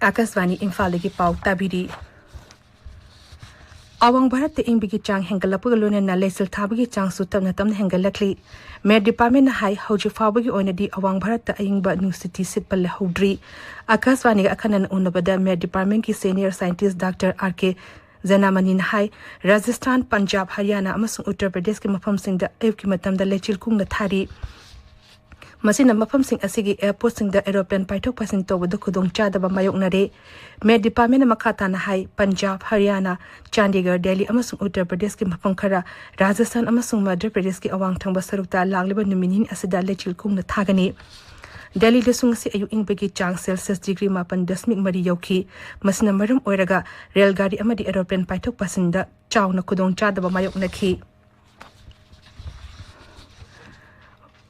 ꯑꯥꯀꯥꯁꯕꯥꯅꯤ ꯏꯝꯐꯥꯜꯗꯒꯤ ꯄꯥꯎ ꯇꯥꯕꯤꯔꯤ꯫ ꯑꯋꯥꯡ ꯚꯥꯔꯠꯇ ꯏꯪꯕꯒꯤ ꯆꯥꯡ ꯍꯦꯟꯒꯠꯂꯛꯄꯒ ꯂꯣꯏꯅꯅ ꯂꯩꯆꯤꯜ ꯊꯥꯕꯒꯤ ꯆꯥꯡꯁꯨ ꯇꯞꯅ ꯇꯞꯅ ꯍꯦꯟꯒꯠꯂꯛꯂꯤ꯫ ꯃꯦꯠ ꯗꯤꯄꯥꯔꯠꯃꯦꯟꯅ ꯍꯥꯏ, ꯍꯧꯖꯤꯛ ꯐꯥꯎꯕꯒꯤ ꯑꯣꯏꯅꯗꯤ ꯑꯋꯥꯡ ꯚꯥꯔꯠꯇ ꯑꯏꯪꯕ ꯅꯨꯡꯁꯤꯠꯇꯤ ꯁꯤꯠꯄ ꯂꯩꯍꯧꯗ꯭ꯔꯤ꯫ ꯑꯥꯀꯥꯁꯕꯥꯅꯤꯒ ꯑꯈꯟꯅꯅ ꯎꯅꯕꯗ ꯃꯦꯠ ꯗꯤꯄꯥꯔꯠꯃꯦꯟꯒꯤ ꯁꯦꯅꯤꯌꯔ ꯁꯥꯏꯟꯇꯤꯁ ꯗꯥꯛꯇꯔ ꯑꯥꯔ ꯀꯦ ꯖꯅꯥꯃꯅꯤꯅ ꯍꯥꯏ, ꯔꯥꯖꯁꯊꯥꯟ, ꯄꯟꯖꯥꯕ, ꯍꯔꯤꯌꯥꯅꯥ ꯑꯃꯁꯨꯡ ꯎꯠꯇꯔ ꯄ꯭ꯔꯗꯦꯁꯀꯤ ꯃꯐꯝꯁꯤꯡꯗ ꯑꯌꯨꯛꯀꯤ ꯃꯇꯝꯗ ꯂꯩꯆꯤꯜ ꯀꯨꯡꯅ ꯊꯥꯔꯤ꯫ ꯃꯁꯤꯅ ꯃꯐꯝꯁꯤꯡ ꯑꯁꯤꯒꯤ ꯑꯦꯌꯔꯄꯣꯔꯠꯁꯤꯡꯗ ꯑꯦꯔꯣꯄ꯭ꯂꯦꯟ ꯄꯥꯏꯊꯣꯛ ꯄꯥꯏꯁꯤꯟ ꯇꯧꯕꯗ ꯈꯨꯗꯣꯡꯆꯥꯗꯕ ꯃꯥꯌꯣꯛꯅꯔꯦ꯫ ꯃꯦꯠ ꯗꯤꯄꯥꯔꯠꯃꯦꯟꯅ ꯃꯈꯥ ꯇꯥꯅ ꯍꯥꯏ, ꯄꯟꯖꯥꯕ, ꯍꯔꯤꯌꯥꯅꯥ, ꯆꯥꯟꯗꯤꯒꯔ, ꯗꯦꯜꯂꯤ ꯑꯃꯁꯨꯡ ꯎꯠꯇꯔ ꯄ꯭ꯔꯗꯦꯁꯀꯤ ꯃꯐꯝ ꯈꯔ, ꯔꯥꯖꯁꯊꯥꯟ ꯑꯃꯁꯨꯡ ꯃꯙ꯭ꯌ ꯄ꯭ꯔꯗꯦꯁꯀꯤ ꯑꯋꯥꯡ ꯊꯪꯕ ꯁꯔꯨꯛꯇ ꯂꯥꯛꯂꯤꯕ ꯅꯨꯃꯤꯠ ꯅꯤꯅꯤ ꯑꯁꯤꯗ ꯂꯩꯆꯤꯜ ꯀꯨꯡꯅ ꯊꯥꯒꯅꯤ꯫ ꯗꯦꯜꯂꯤꯗꯁꯨ ꯉꯁꯤ ꯑꯌꯨꯛ ꯏꯪꯕꯒꯤ ꯆꯥꯡ ꯁꯦꯜꯁꯤꯌꯁ ꯗꯤꯒ꯭ꯔꯤ ꯃꯥꯄꯟ ꯗꯁꯃꯤꯛ ꯃꯔꯤ ꯌꯧꯈꯤ꯫ ꯃꯁꯤꯅ ꯃꯔꯝ ꯑꯣꯏꯔꯒ ꯔꯦꯜ ꯒꯥꯔꯤ ꯑꯃꯗꯤ ꯑꯦꯔꯣꯄ꯭ꯂꯦꯟ ꯄꯥꯏꯊꯣꯛ ꯄꯥꯏꯁꯤꯟꯗ ꯆꯥꯎꯅ ꯈꯨꯗꯣꯡꯆꯥꯗꯕ ꯃꯥꯌꯣꯛꯅꯈꯤ꯫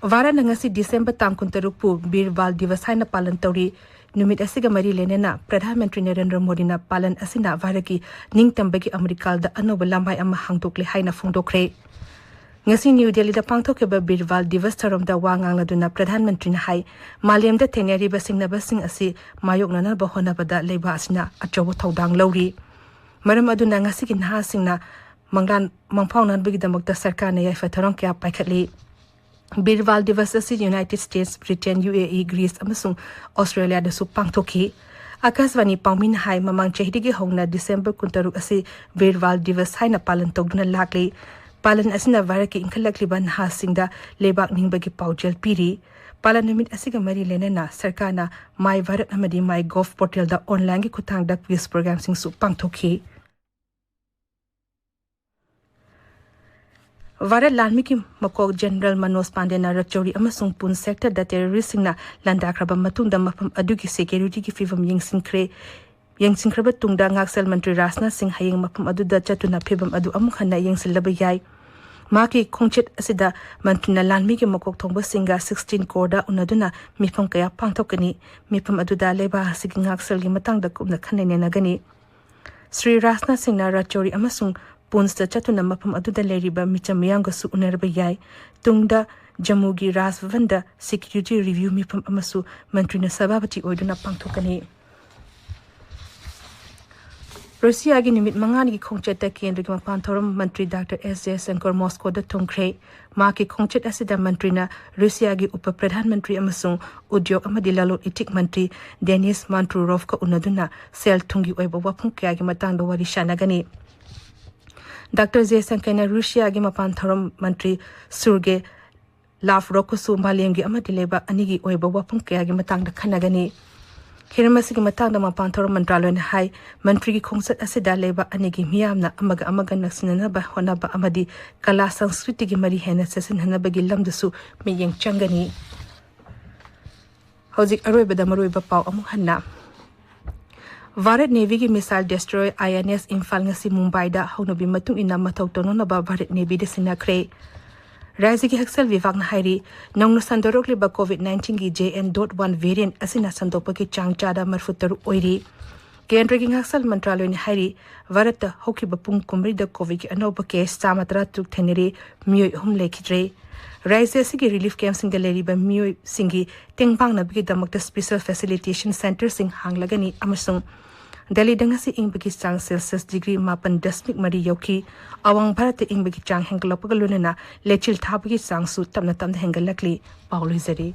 ꯚꯥꯔꯠꯅ ꯉꯁꯤ ꯗꯤꯁꯦꯝꯕꯔ ꯇꯥꯡ ꯀꯨꯟꯇꯔꯨꯛꯄꯨ ꯕꯤꯔ ꯕꯥꯜ ꯗꯤꯕꯁ ꯍꯥꯏꯅ ꯄꯥꯂꯟ ꯇꯧꯔꯤ꯫ ꯅꯨꯃꯤꯠ ꯑꯁꯤꯒ ꯃꯔꯤ ꯂꯩꯅꯅ ꯄ꯭ꯔꯙꯥꯟ ꯃꯟꯇ꯭ꯔꯤ ꯅꯔꯦꯟꯗ꯭ꯔ ꯃꯣꯗꯤꯅ ꯄꯥꯂꯟ ꯑꯁꯤꯅ ꯚꯥꯔꯠꯀꯤ ꯅꯤꯡꯇꯝꯕꯒꯤ ꯑꯃ꯭ꯔꯤꯀꯥꯜꯗ ꯑꯅꯧꯕ ꯂꯝꯍꯥꯏ ꯑꯃ ꯍꯥꯡꯗꯣꯛꯂꯦ ꯍꯥꯏꯅ ꯐꯣꯡꯗꯣꯛꯈ꯭ꯔꯦ꯫ ꯉꯁꯤ ꯅ꯭ꯌꯨ ꯗꯦꯜꯂꯤꯗ ꯄꯥꯡꯊꯣꯛꯈꯤꯕ ꯕꯤꯔ ꯕꯥꯜ ꯗꯤꯕꯁ ꯊꯧꯔꯝꯗ ꯋꯥ ꯉꯥꯡꯂꯗꯨꯅ ꯄ꯭ꯔꯙꯥꯟ ꯃꯟꯇ꯭ꯔꯤꯅ ꯍꯥꯏ, ꯃꯥꯂꯦꯝꯗ ꯊꯦꯡꯅꯔꯤꯕ ꯁꯤꯡꯅꯕꯁꯤꯡ ꯑꯁꯤ ꯃꯥꯌꯣꯛꯅꯅꯕ ꯍꯣꯠꯅꯕꯗ ꯂꯩꯕꯥꯛ ꯑꯁꯤꯅ ꯑꯆꯧꯕ ꯊꯧꯗꯥꯡ ꯂꯧꯔꯤ꯫ ꯃꯔꯝ ꯑꯗꯨꯅ ꯉꯁꯤꯒꯤ ꯅꯍꯥꯁꯤꯡꯅ ꯃꯪꯂꯥꯟ ꯃꯪꯐꯥꯎꯅꯅꯕꯒꯤꯗꯃꯛꯇ ꯁꯔꯀꯥꯔꯅ ꯌꯥꯏꯐ ꯊꯧꯔꯥꯡ ꯀꯌꯥ ꯄꯥꯏꯈꯠꯂꯤ꯫ ꯕꯤꯔ ꯕꯥꯜ ꯗꯤꯕꯁ ꯑꯁꯤ ꯌꯨꯅꯥꯏꯇꯦꯗ ꯁ꯭ꯇꯦꯠꯁ, ꯕ꯭ꯔꯤꯇꯦꯟ, ꯌꯨ ꯑꯦ ꯏ, ꯒ꯭ꯔꯤꯁ ꯑꯃꯁꯨꯡ ꯑꯣꯁꯇ꯭ꯔꯦꯂꯤꯌꯥꯗꯁꯨ ꯄꯥꯡꯊꯣꯛꯈꯤ꯫ ꯑꯥꯀꯥꯁꯕꯥꯅꯤ ꯄꯥꯎꯃꯤꯅ ꯍꯥꯏ, ꯃꯃꯥꯡ ꯆꯍꯤꯗꯒꯤ ꯍꯧꯅ ꯗꯤꯁꯦꯝꯕꯔ ꯀꯨꯟꯇꯔꯨꯛ ꯑꯁꯤ ꯕꯤꯔ ꯕꯥꯜ ꯗꯤꯕꯁ ꯍꯥꯏꯅ ꯄꯥꯂꯟ ꯇꯧꯗꯨꯅ ꯂꯥꯛꯂꯤ꯫ ꯄꯥꯂꯟ ꯑꯁꯤꯅ ꯚꯥꯔꯠꯀꯤ ꯏꯟꯈꯠꯂꯛꯂꯤꯕ ꯅꯍꯥꯁꯤꯡꯗ ꯂꯩꯕꯥꯛ ꯅꯤꯡꯕꯒꯤ ꯄꯥꯎꯖꯦꯜ ꯄꯤꯔꯤ꯫ ꯄꯥꯂꯟ ꯅꯨꯃꯤꯠ ꯑꯁꯤꯒ ꯃꯔꯤ ꯂꯩꯅꯅ ꯁꯔꯀꯥꯔꯅ ꯃꯥꯏ ꯚꯥꯔꯠ ꯑꯃꯗꯤ ꯃꯥꯏ ꯒꯣꯚ ꯄꯣꯔꯇꯦꯜꯗ ꯑꯣꯟꯂꯥꯏꯟꯒꯤ ꯈꯨꯠꯊꯥꯡꯗ ꯀ꯭ꯋꯤꯖ ꯄ꯭ꯔꯣꯒ꯭ꯔꯥꯝꯁꯤꯡꯁꯨ ꯄꯥꯡꯊꯣꯛꯈꯤ꯫ ꯚꯥꯔꯠ ꯂꯥꯟꯃꯤꯒꯤ ꯃꯀꯣꯛ ꯖꯦꯅꯔꯦꯜ ꯃꯅꯣꯖ ꯄꯥꯟꯗꯦꯅ ꯔꯥꯖꯧꯔꯤ ꯑꯃꯁꯨꯡ ꯄꯨꯟ ꯁꯦꯛꯇꯔꯗ ꯇꯦꯔꯣꯔꯤꯁꯁꯤꯡꯅ ꯂꯥꯟꯗꯥꯈ꯭ꯔꯕ ꯃꯇꯨꯡꯗ ꯃꯐꯝ ꯑꯗꯨꯒꯤ ꯁꯦꯀ꯭ꯌꯨꯔꯤꯇꯤꯒꯤ ꯐꯤꯕꯝ ꯌꯦꯡꯁꯤꯟꯈ꯭ꯔꯦ꯫ ꯌꯦꯡꯁꯤꯟꯈ꯭ꯔꯕ ꯇꯨꯡꯗ ꯉꯥꯛꯁꯦꯜ ꯃꯟꯇ꯭ꯔꯤ ꯔꯥꯖꯅꯥꯊ ꯁꯤꯡ ꯍꯌꯦꯡ ꯃꯐꯝ ꯑꯗꯨꯗ ꯆꯠꯇꯨꯅ ꯐꯤꯕꯝ ꯑꯗꯨ ꯑꯃꯨꯛ ꯍꯟꯅ ꯌꯦꯡꯁꯤꯜꯂꯕ ꯌꯥꯏ꯫ ꯃꯍꯥꯛꯀꯤ ꯈꯣꯡꯆꯠ ꯑꯁꯤꯗ ꯃꯟꯇ꯭ꯔꯤꯅ ꯂꯥꯟꯃꯤꯒꯤ ꯃꯀꯣꯛ ꯊꯣꯡꯕꯁꯤꯡꯒ ꯁꯤꯛꯁꯇꯤꯟ ꯀꯣꯔꯗ ꯎꯅꯗꯨꯅ ꯃꯤꯐꯝ ꯀꯌꯥ ꯄꯥꯡꯊꯣꯛꯀꯅꯤ꯫ ꯃꯤꯐꯝ ꯑꯗꯨꯗ ꯂꯩꯕꯥꯛ ꯑꯁꯤꯒꯤ ꯉꯥꯛꯁꯦꯜꯒꯤ ꯃꯇꯥꯡꯗ ꯀꯨꯞꯅ ꯈꯟꯅ ꯅꯩꯅꯒꯅꯤ꯫ ꯁ꯭ꯔꯤ ꯔꯥꯖꯅꯥꯊ ꯁꯤꯡꯅ ꯔꯥꯖꯧꯔꯤ ꯑꯃꯁꯨꯡ ꯄꯨꯟꯁꯇ ꯆꯠꯇꯨꯅ ꯃꯐꯝ ꯑꯗꯨꯗ ꯂꯩꯔꯤꯕ ꯃꯤꯆꯝ ꯃꯤꯌꯥꯝꯒꯁꯨ ꯎꯅꯔꯕ ꯌꯥꯏ꯫ ꯇꯨꯡꯗ ꯖꯝꯃꯨꯒꯤ ꯔꯥꯖ ꯚꯕꯟꯗ ꯁꯦꯀ꯭ꯌꯨꯔꯤꯇꯤ ꯔꯤꯚ꯭ꯌꯨ ꯃꯤꯐꯝ ꯑꯃꯁꯨ ꯃꯟꯇ꯭ꯔꯤꯅ ꯁꯚꯥꯄꯇꯤ ꯑꯣꯏꯗꯨꯅ ꯄꯥꯡꯊꯣꯛꯀꯅꯤ꯫ ꯔꯨꯁꯤꯌꯥꯒꯤ ꯅꯨꯃꯤꯠ ꯃꯉꯥꯅꯤꯒꯤ ꯈꯣꯡꯆꯠꯇ ꯀꯦꯟꯗ꯭ꯔꯒꯤ ꯃꯄꯥꯟ ꯊꯧꯔꯝ ꯃꯟꯇ꯭ꯔꯤ ꯗꯥꯛꯇꯔ ꯑꯦꯁ ꯖꯌꯁꯪꯀꯔ ꯃꯣꯁꯀꯣꯗ ꯊꯨꯡꯈ꯭ꯔꯦ꯫ ꯃꯍꯥꯛꯀꯤ ꯈꯣꯡꯆꯠ ꯑꯁꯤꯗ ꯃꯟꯇ꯭ꯔꯤꯅ ꯔꯨꯁꯤꯌꯥꯒꯤ ꯎꯄ ꯄ꯭ꯔꯙꯥꯟ ꯃꯟꯇ꯭ꯔꯤ ꯑꯃꯁꯨꯡ ꯎꯗ꯭ꯌꯣꯛ ꯑꯃꯗꯤ ꯂꯂꯣꯟ ꯏꯇꯤꯛ ꯃꯟꯇ꯭ꯔꯤ ꯗꯦꯅꯤꯁ ꯃꯥꯟꯇ꯭ꯔꯨꯔꯣꯚꯀ ꯎꯅꯗꯨꯅ ꯁꯦꯜ ꯊꯨꯝꯒꯤ ꯑꯣꯏꯕ ꯋꯥꯐꯝ ꯀꯌꯥꯒꯤ ꯃꯇꯥꯡꯗ ꯋꯥꯔꯤ ꯁꯥꯟꯅꯒꯅꯤ꯫ ꯗꯥꯛꯇꯔ ꯖꯦꯁꯪꯀꯔꯅ ꯔꯨꯁꯤꯌꯥꯒꯤ ꯃꯄꯥꯟ ꯊꯧꯔꯝ ꯃꯟꯇ꯭ꯔꯤ ꯁꯨꯔꯒꯦ ꯂꯥꯚꯔꯣꯚꯀꯁꯨ ꯃꯥꯂꯦꯝꯒꯤ ꯑꯃꯗꯤ ꯂꯩꯕꯥꯛ ꯑꯅꯤꯒꯤ ꯑꯣꯏꯕ ꯋꯥꯐꯝ ꯀꯌꯥꯒꯤ ꯃꯇꯥꯡꯗ ꯈꯟꯅꯒꯅꯤ꯫ ꯍꯤꯔꯝ ꯑꯁꯤꯒꯤ ꯃꯇꯥꯡꯗ ꯃꯄꯥꯟ ꯊꯧꯔꯝ ꯃꯟꯇ꯭ꯔꯥꯂꯣꯏꯅ ꯍꯥꯏ, ꯃꯟꯇ꯭ꯔꯤꯒꯤ ꯈꯣꯡꯆꯠ ꯑꯁꯤꯗ ꯂꯩꯕꯥꯛ ꯑꯅꯤꯒꯤ ꯃꯤꯌꯥꯝꯅ ꯑꯃꯒ ꯑꯃꯒ ꯅꯛꯁꯤꯟꯅꯅꯕ ꯍꯣꯠꯅꯕ ꯑꯃꯗꯤ ꯀꯂꯥ ꯁꯪꯁꯀ꯭ꯔꯤꯇꯤꯒꯤ ꯃꯔꯤ ꯍꯦꯟꯅ ꯆꯦꯠꯁꯤꯟꯍꯟꯅꯕꯒꯤ ꯂꯝꯗꯁꯨ ꯃꯤꯠꯌꯦꯡ ꯆꯪꯒꯅꯤ꯫ ꯍꯧꯖꯤꯛ ꯑꯔꯣꯏꯕꯗ ꯃꯔꯨꯑꯣꯏꯕ ꯄꯥꯎ ꯑꯃꯨꯛ ꯍꯟꯅ꯫ ꯚꯥꯔꯠ ꯅꯦꯚꯤꯒꯤ ꯃꯤꯁꯥꯏꯜ ꯗꯦꯁꯇ꯭ꯔꯣꯌꯔ ꯑꯥꯏ ꯑꯦꯟ ꯑꯦꯁ ꯏꯝꯐꯥꯜ ꯉꯁꯤ ꯃꯨꯝꯕꯥꯏꯗ ꯍꯧꯅꯕꯤ ꯃꯇꯨꯡ ꯏꯟꯅ ꯃꯊꯧ ꯇꯧꯅꯅꯕ ꯚꯥꯔꯠ ꯅꯦꯚꯤꯗ ꯁꯤꯟꯅꯈ꯭ꯔꯦ꯫ ꯔꯥꯖ꯭ꯌꯒꯤ ꯍꯛꯁꯦꯜ ꯚꯤꯚꯥꯒꯅ ꯍꯥꯏꯔꯤ, ꯅꯧꯅ ꯁꯟꯗꯣꯔꯛꯂꯤꯕ ꯀꯣꯚꯤꯗ ꯅꯥꯏꯟꯇꯤꯟꯒꯤ ꯖꯦ ꯑꯦꯟ ꯗꯣꯠ ꯋꯥꯟ ꯚꯦꯔꯤꯌꯦꯟꯠ ꯑꯁꯤꯅ ꯁꯟꯗꯣꯛꯄꯒꯤ ꯆꯥꯡ ꯆꯥꯗ ꯃꯔꯤꯐꯨ ꯇꯔꯨꯛ ꯑꯣꯏꯔꯤ꯫ ꯀꯦꯟꯗ꯭ꯔꯒꯤ ꯍꯛꯁꯦꯜ ꯃꯟꯇ꯭ꯔꯥꯂꯣꯏꯅ ꯍꯥꯏꯔꯤ, ꯚꯥꯔꯠꯇ ꯍꯧꯈꯤꯕ ꯄꯨꯡ ꯀꯨꯟꯃꯔꯤꯗ ꯀꯣꯚꯤꯗꯀꯤ ꯑꯅꯧꯕ ꯀꯦꯁ ꯆꯥꯝꯃ ꯇꯔꯥꯇꯔꯨꯛ ꯊꯦꯡꯅꯔꯦ, ꯃꯤꯑꯣꯏ ꯑꯍꯨꯝ ꯂꯩꯈꯤꯗ꯭ꯔꯦ꯫ ꯔꯥꯖ꯭ꯌ ꯑꯁꯤꯒꯤ ꯔꯤꯂꯤꯐ ꯀꯦꯝꯞꯁꯤꯡꯗ ꯂꯩꯔꯤꯕ ꯃꯤꯑꯣꯏꯁꯤꯡꯒꯤ ꯇꯦꯡꯕꯥꯡꯅꯕꯒꯤꯗꯃꯛꯇ ꯁ꯭ꯄꯦꯁꯦꯜ ꯐꯦꯁꯤꯂꯤꯇꯦꯁꯟ ꯁꯦꯟꯇꯔꯁꯤꯡ ꯍꯥꯡꯂꯒꯅꯤ ꯑꯃꯁꯨꯡ ꯗꯦꯜꯂꯤꯗ ꯉꯁꯤ ꯏꯪꯕꯒꯤ ꯆꯥꯡ ꯁꯦꯜꯁꯤꯌꯁ ꯗꯤꯒ꯭ꯔꯤ ꯃꯥꯄꯟ ꯗꯁꯃꯤꯛ ꯃꯔꯤ ꯌꯧꯈꯤ꯫ ꯑꯋꯥꯡ ꯚꯥꯔꯠꯇ ꯏꯪꯕꯒꯤ ꯆꯥꯡ ꯍꯦꯟꯒꯠꯂꯛꯄꯒ ꯂꯣꯏꯅꯅ ꯂꯩꯆꯤꯜ ꯊꯥꯕꯒꯤ ꯆꯥꯡꯁꯨ ꯇꯞꯅ ꯇꯞꯅ ꯍꯦꯟꯒꯠꯂꯛꯂꯤ꯫ ꯄꯥꯎ ꯂꯣꯏꯖꯔꯦ꯫